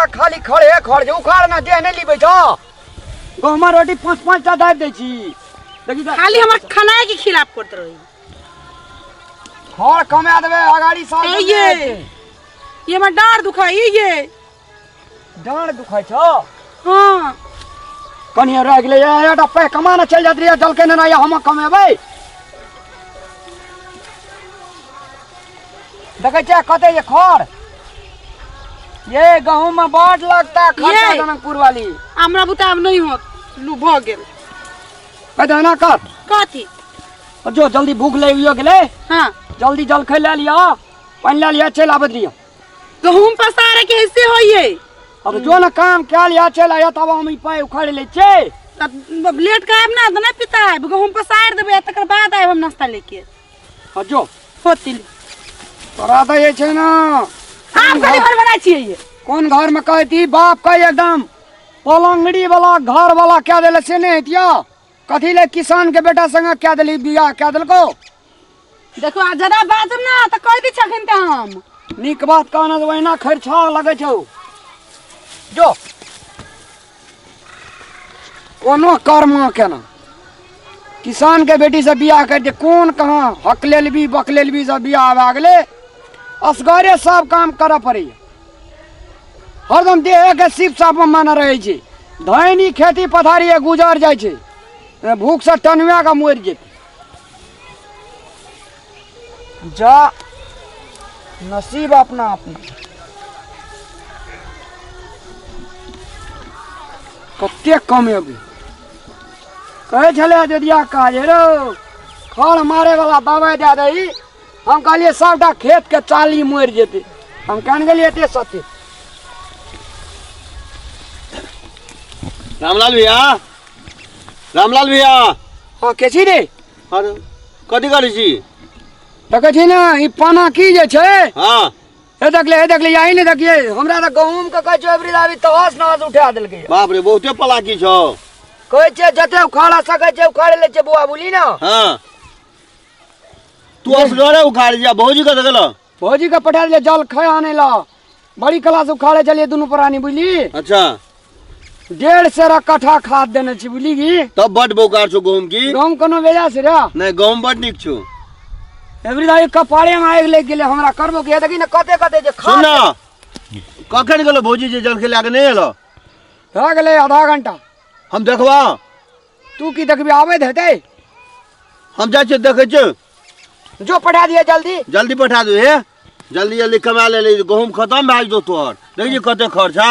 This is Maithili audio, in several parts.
तोरा खाली खड़े खड़ जे उखाड़ ना देह नहि लीबै छौ। गहुमा रोटी पाँच पाँच टा दाबि दै छी। देखी तऽ खाली हमर खानाए के खिलाफ करत रही। खड़ कमा देबै अगाड़ी साल। ए ये ये हमर डाँड़ दुखाई ये। डाँड़ दुखाइ छौ? हाँ। कनिया रहि गेलै, एकटा पाइ कमा ने चलि जाइत रहियै जलखै नेना, या हम कमेबै। देखै छियै कते ये खड़, ये गहूम में बड लगता खर्चा। ये। जनकपुर वाली हमरा बुते आब नहीं होत, लू भऽ गेल। कहै एना कर। कथी? जो जल्दी भूख लगियो गेलै। हाँ। जल्दी जलखै लए लिअ, पानि लए लिअ, चलि आबैत रहियौ। गहूम पसारे के ऐसे होइए। अब जो ना काम कए लिअ, चलि आइयो, तब हम ई पाइ उखाड़ि लै छियै। तब लेट के आयब ना तऽ नहि पिता आयब, गहूम पसारि देबै आ तकर बाद आयब हम नाश्ता लेके। हाँ, जो। होती। तोरा तऽ जे छै ना आब कथी घर बनाइ छियै ये? कोन घर में कहती बाप कह एकदम पलंगड़ी वाला घर वाला क्या देले से नहीं हेतिया। कथी ले किसान के बेटा संग क्या देली बियाह क्या देलको? देखो आ ज्यादा बाजब ना तऽ कहि दै छखन तऽ हम। नीक बात कहना तऽ ओहिना खर्चा लगै छौ। जो कोनो कर्म केना किसान के बेटी से बियाह कर दे, कोन कहाँ हकलेलबी बकलेलबी सब बियाह भए गेलै। असगरे सब काम करऽ पड़ैए, हरदम देह के सिप साप में माने रहै छै। धैनी खेती पथारी गुजर जाइ छै, भूख से टनुआ के मरि जेतै। जा नसीब अपना अपना। कते कमेबै? कहै छलै ददिया काज रौ खड़ मारे वाला दवाइ दए दही। हम कहलियै सबटा खेत के चाली मरि जेतै। हम केहन गेलियै एते सत्य। रामलाल भैया, रामलाल भैया। हाँ, के छी रे? अरे कथी करै छी? देखै छी ने ई पाना की जे छै? हाँ। हे देखले, हे देखले, यही ने देखिए हमरा तऽ गहूम के कहै छै एबरी दाबी तहस नहस उठा देलकै। बाप रे, बहुते पलाकी छौ। कहै छै जते उखाड़ा सकै छै उखाड़े लै छै बौआ, बुझली ने? हाँ, तू असगरे उखाड़ जा, भौजी कतऽ गेलो? भौजी के पठा देलियै जल खाय आनै ला। बड़ी कला से उखाड़े चलिए दुनू प्राणी, बुझली? अच्छा। 1.5 सेरा कट्ठा खाद देने छी, बुझली की? तब बड बोकार छौ गहूम की। गहूम कोनो बेजा से रे? नहीं, गहूम बड नीक छौ। एबरी दाई कपाड़े में आगि लागि गेलै हमरा, करबो की? देखी ने कते कते जे खाद। सुन ना, कखन गेलो भौजी जे जलखै लए कऽ नहि एलो? भए गेलै आधा घंटा। हम देखबा। तू की देखबी, आबैत हेतै। हम जाइ छियै, देखै छियै। जो पठा दिए जल्दी। जल्दी पठा दू। हे जल्दी जल्दी कमा ले, ले गहूम खतम भए जेतौ तोहर। देखी कते खर्चा।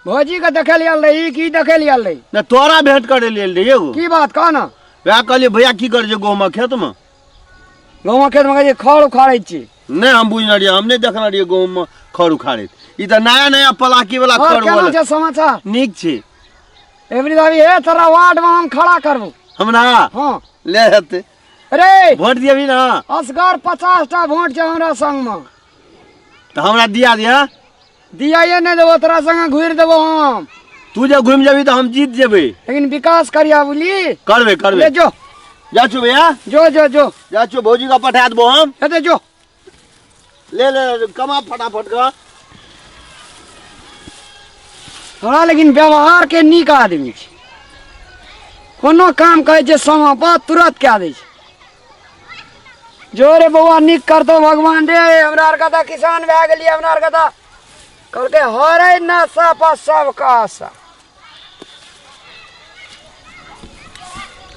भौजी के देखे लियल रही की देखे लियल रही? नहि, तोरा भेंट करे लेल रही एगो। की बात कह ना? वएह कहलियै भैया की करै छै गहूमक खेतमे? गहूमक खेतमे कहै छै खड़ उखाड़ै छी। नहि, हम बुझने रहियै, हम नहि देखने रहियै गहूममे खड़ उखाड़ैत। ई तऽ नया नया पलाकी वाला और खड़ केना वाला छै समाचार? नीक छै। एबरी दाबी हे तोरा वार्ड में हम खड़ा करबो। हमरा? हाँ। ले हेतै। अरे वोट दियबी ना? असगर 50 टा वोट छै हमरा संग में। तऽ हमरा दिया दिया। दियाइए नहि देबो, तोरा संगे घुरि देबो हम। तू जे घुमि जेबी तऽ हम जीत जेबै। लेकिन विकास करिया, बुझली? करबै करबै। ले जो। जा छु भैया। जो जो जो। जा छु, भौजी का पठा देबो हम। हेतै जो। ले ले कमा फटाफट का। थोड़ा लेकिन व्यवहार के नीक आदमी छै, कोनो काम कहै छै समय पर तुरंत कए दै छै। जो रे बौआ, नीक करतौ भगवान रे। हमरा आरके तऽ किसान भए गेलियै, हमरा आरके तऽ कहलकै हरे नशा पर सबके आशा।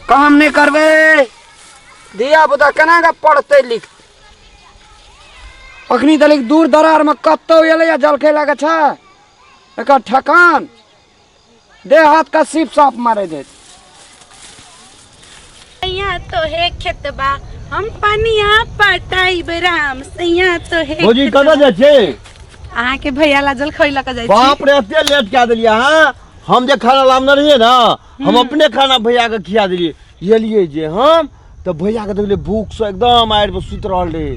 काम नहि करबै धिया पुता केना कऽ पढ़तै लिखतै? अखनी तलिक दूर दरारमे कतौ एलैया जलखै लए कऽ छै एकर ठकान, देह हाथ का सीप साप मारे देत। सैया तो हे खेतबा हम पनिया पटाइब राम सैया तो हे। भौजी कतऽ जाइ छै? अहाँके भैया ला जलखै लऽ कऽ जाइ छी। बाप रे, एते लेट कए देलियै अहाँ। हम जे खाना लाबने रहियै ने, हम अपने खाना भैया के खिया देलियै। एलियै जे हम तऽ भैया के देखलियै भूख से एकदम आड़ि पर सुति रहल रहे।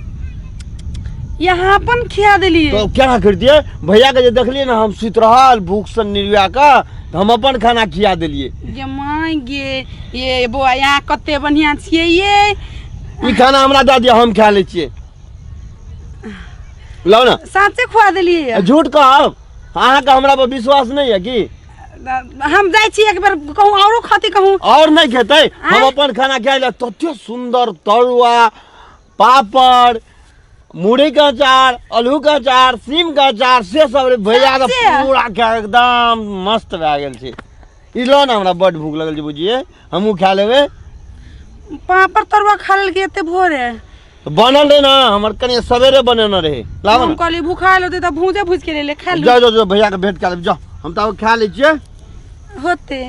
यहाँ अपन खिया देलियै तो केना करितियै? भैया के जे देखलियै ने हम सुति रहल भूख से निर्व्या के, तऽ हम अपन खाना खिया देलियै। गे माय गे, ये बौआ यहाँ कते बढ़िया छियै ये। ई खाना हमरा दऽ दिअ, हम खा लै छियै। लाउ ने। साँचे खुआ देलियै? झूठ कहब? अहाँके हमरा पर विश्वास नहि यऽ की? हम जाइ छी एक बेर कहूँ औरो खती कहूँ। और नहि खेतै, हम अपन खाना खा ले। तते सुंदर तरुआ, पापड़, मुरई के अचार, आलू के अचार, सीम के अचार, से सब रे भैया के सच्चे? पूरा के एकदम मस्त भए गेल छै। ई लो ने, हमरा बड भूख लगल छै, बुझिए हमहूँ खा लेबै। पापड़ तरुआ खा लेलकै एते भोरे? तऽ बनल रहै ने, हमर कनि सवेरे बनेने रहै। लाबऽ हम ने। कहली भूखा होते तऽ भूजे भूज के ले खा लू। जाओ जाओ जाओ, भैया के भेंट कए लेब। जाओ, हम तऽ आब खा लै छियै। होते।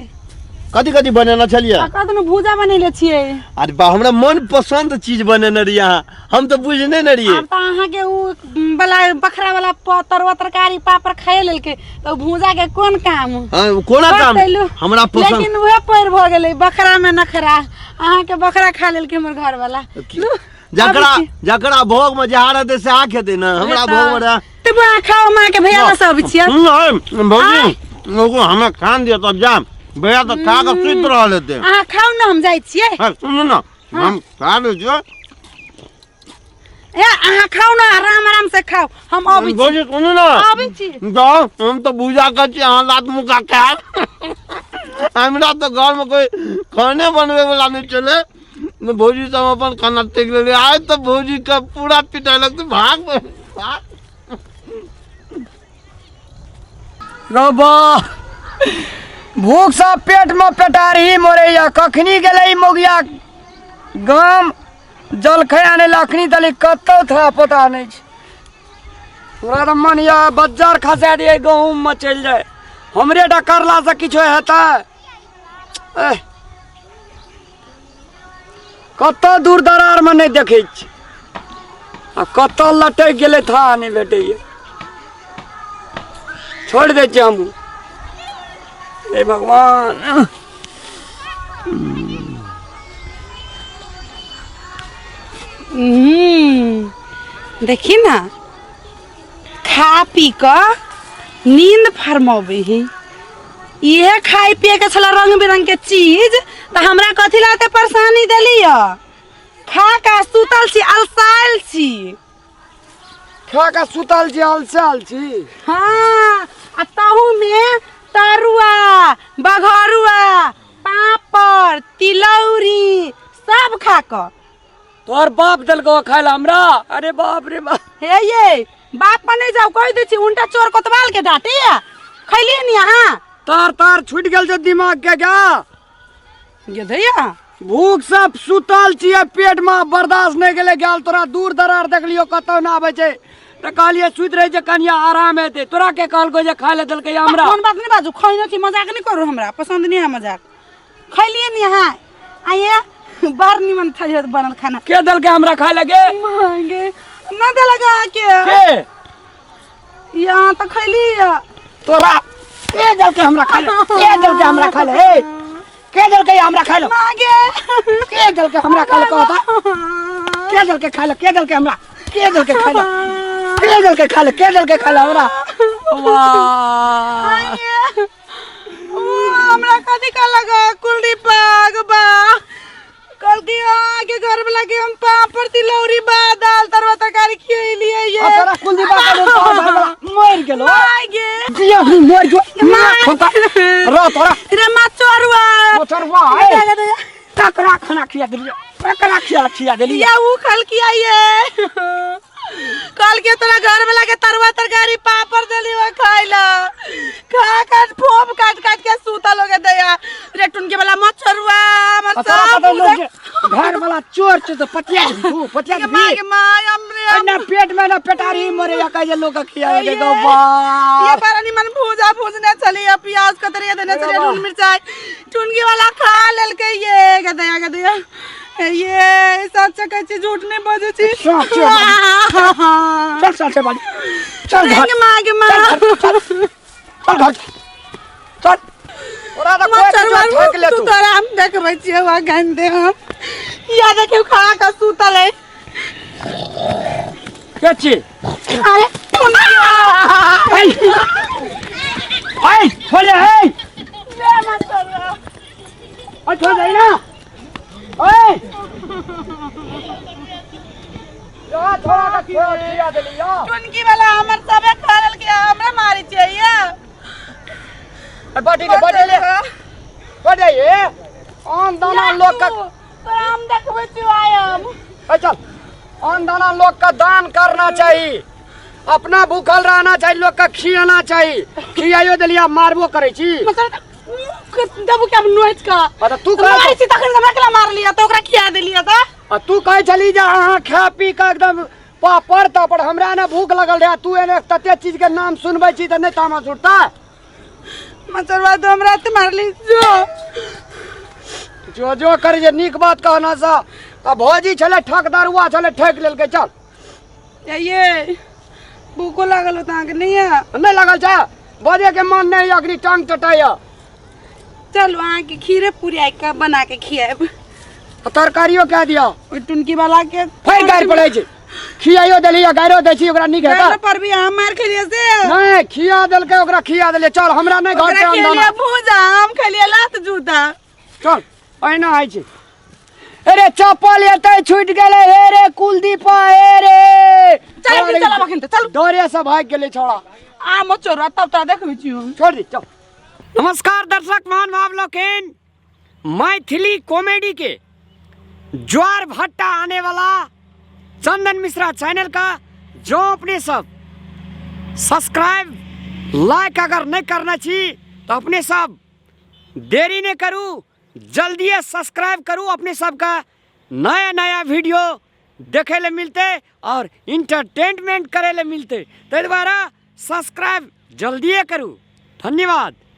कथी कथी बनेने छलियै? आ कदनो भूजा बनेले छियै। अरे बा, हमरा मन पसंद चीज बनेने रहियै अहाँ, हम तऽ बुझने नहि रहियै। आब तऽ अहाँके उ वाला बखरा वाला तरुआ तरकारी पापड़ खाए लेलकै तऽ उ भूजा के कोन काम? हाँ, कोना काम? बतेलु। हमरा पसंद। लेकिन उहे पैर भऽ गेलै बखरा में नखरा, अहाँके बखरा खा लेलकै हमर घर वाला। जकरा जकरा भोग में जहाँ रहतै सएह खेतै ने, हमरा भोग में रह। तऽ बा खाओ, माँ के भैया सब छियै। नहीं, भौजी लोगो हमें खान दिया तब जाम। भैया तऽ खा कऽ सुति रहल हेतै। अहाँ खाउ ने, हम जाइ छियै। हाँ, सुनू ने, हम खा लै छियै। ए अहाँ खाउ ने, आराम आराम से खाउ, हम अबै छी। भौजी सुनू ने, अबै छी। जाओ, हम तऽ भूजा के छी, अहाँ लात मुक्का खायब। हमरा तऽ घरमे कोइ खाने बनबै वाला नहि छलै ने, भौजी से हम अपन खाना टेक लेलियै। आइ तऽ भौजी के पूरा पिटाइ लगतै। भाग भाग। रौ भूख सँ पेट में पेटारी मरैया। कखनी गेलै ई मौगिया गाम जलखै आनै लए, अखनी तली कतौ था पता नहि छै। हमरा तऽ मन यऽ बज्जर खसा दियै, गहूँम में चलि जाय। हमरे टा करलासँ किछो हेतै? एह, कतऽ दूर दरारमे नहि देखै छी आ कतऽ लटकि गेलै था नहि भेटैए। छोड़ि दै छियै हमहूँ। हे भगवान। देखी ना, खा पी कऽ नींद फरमबै है। इहे खाय पिए के छला रंग बिरंग के चीज, तऽ हमरा कथी ला एते परेशानी देली? खा के सुतल छी, अलसायल छी। खा कऽ सुतल छी, अलसायल छी? हाँ, आ तहू में तरुआ, बघरुआ, पापड़, तिलौरी सब खा कऽ। तोहर बाप देलकौ खाय लए हमरा? अरे बाप रे बाप। हे ये, बाप पर नहीं जाओ, कह दै छी उनटा चोर कोतवाल के डांटे। खैलिए नी अहाँ? तार तार छूटि गेल छै दिमाग के गा। गेदैया। भूख से सुतल छियै, पेट में बर्दाश्त नहि गेलै गेल। तोरा दूर दरार देखलियो कतौ ना आबै छै तऽ कहलियै सुति रहै छै कनिया, आराम हेतै। तोरा के कहलको जे खाय लए देलकै हमरा? कोन बात नहीं बाजू, खैनो छी। मजाक नहीं करू, हमरा पसंद नहीं है मजाक। खैलिए नी अहाँ? आइए, बड़ निमन था बनल खाना। के देलकै हमरा खाय लगे? मांगे ना देलक अहाँके। के? यहाँ तऽ खैली। तोरा के देलकै हमरा खाय लए? के देलकै हमरा खाय लए? हे, के देलकै हमरा खाय लए? मांगे। के देलकै हमरा खाय लए कहता? के देलकै खाय लए? के देलकै हमरा? के देलकै खाय लए? के देलकै खाय लए? के देलकै खाय लए हमरा? वाह। हमरा कथी कहलक कुलदीप बाग बा? कहलकी अहाँके घर वाला के हम पापड़, तिलौरी बा, दाल, तरुआ, तरकारी खियलियै ये। आ तोरा कुलदीप बा के तोहर घर वाला मरि गेलो? माय गे। किया अखनी मरि जो खोता रह तोरा। रे मा चोरुआ। चोरुआ, ए ककरा खाना खिया देलियै? ककरा खिया खिया देलियै? या ऊ कहलकी ये, कहलकी तोरा घर वाला के तरुआ, तरकारी, पापड़ देली, वो खाइला, खा काट फोप काट काट के सूतल हो गए दया रे टुनके वाला मछरुआ। आ तोरा पता लोग जे घर वाला चोर छै तऽ पतिया देबही तू? पतिया देबही? माँ के माँ हमरे। ना पेट में ना पेटारी मरे या कहे लोग खिया के। ये गो बड़ा निमन भूजा भूजने चली, प्याज कतरिया देने चली, नून मिर्चाई, टुनगी वाला खा लेलकै ये गदया गदया। ये सच कहै छी, झूठ नहि बजै छी। सच चल चल चल बाजी, चल घर। माँ के माँ। चल चल घर चल। तोरा तऽ कोइ मच्छर किछो ठोकि ले तू तू। तोरा हम देखबै छियै वहाँ गंदे हम। या देखियौ, खा कऽ सुतल है। के छी? अरे टुनगी वाला। ऐ ऐ, छोड़ दे। ऐ ऐ, छोड़ दे ना। ऐ जा, छोड़ा के खिया खिया देली या। टुनकी वाला हमर सबे खा लेलकै, हमरा मारै छियै ये। बटी के बटी ले बटे ये आन दाना लोग का तोरा हम देखबै छियौ आयम। ए चल, अन्न दाना लोग का दान करना चाहिए, अपना भूखल रहना चाहिए, लोग का खियाना चाहिए। खियाइयो देलिया मारबो करै छी। मतलब देबू के हम नोच का। आ तऽ तू कहै मारै छी तखन हमरा केला मारलियै तऽ ओकरा खिया देलियै तऽ। आ तू कहै छली जे अहाँ खा पी के एकदम पापड़ तापड़, हमरा ने भूख लगल रहे, तू एने तते चीज के नाम सुनबै छी तऽ नहि तामस उठता? मचरवा तो हमरा ते मारली जो जो जो करे जे नीक बात कहना सा। आ भौजी छलै ठक दरुआ छलै, ठकि लेलकै। चल ये भूखो लागल होता अहाँके नहीं है? नहि लागल छै, बजे के मन नहीं, अखनी टांग टटाइया। चलू अहाँके खीरे पूरी आइ के बना के खियाएब। आ तरकारियो कए दिअ। ओहि टुनकी वाला के फेर गारि पड़ै छै। खियाइयो देली आ गारियो दै छी, ओकरा नीक हेतै? गारि पर भी अहाँ मारि खेलियै से नहि खिया देलकै, ओकरा खिया देलियै। चल, हमरा नहि घर ओकरा के खेलियै अंदाना। भूजा, हम खेलियै लात जूता। चल, एहिना होइ छै। अरे चप्पल एतै छूटि गेलै। हे रे कुलदीपा, हे रे। चल अखन, चलब अखन तऽ चल। डरे से भागि गेलै छौड़ा। आ मचोरा तब तोरा देखबै छियौ। छोड़ दी, चल। नमस्कार दर्शक महानुभाव लोकनि, मैथिली कॉमेडी के ज्वार भट्टा आने वाला चंदन मिश्रा चैनल का जो अपने सब सब्सक्राइब लाइक अगर नहीं करना छी तो अपने सब देरी नहीं करू, जल्दी सब्सक्राइब करू। अपने सबका नया नया वीडियो देखे ले मिलते और इंटरटेनमेंट करे ले मिलते, ताहि द्वारा सब्सक्राइब जल्दिए करू। धन्यवाद।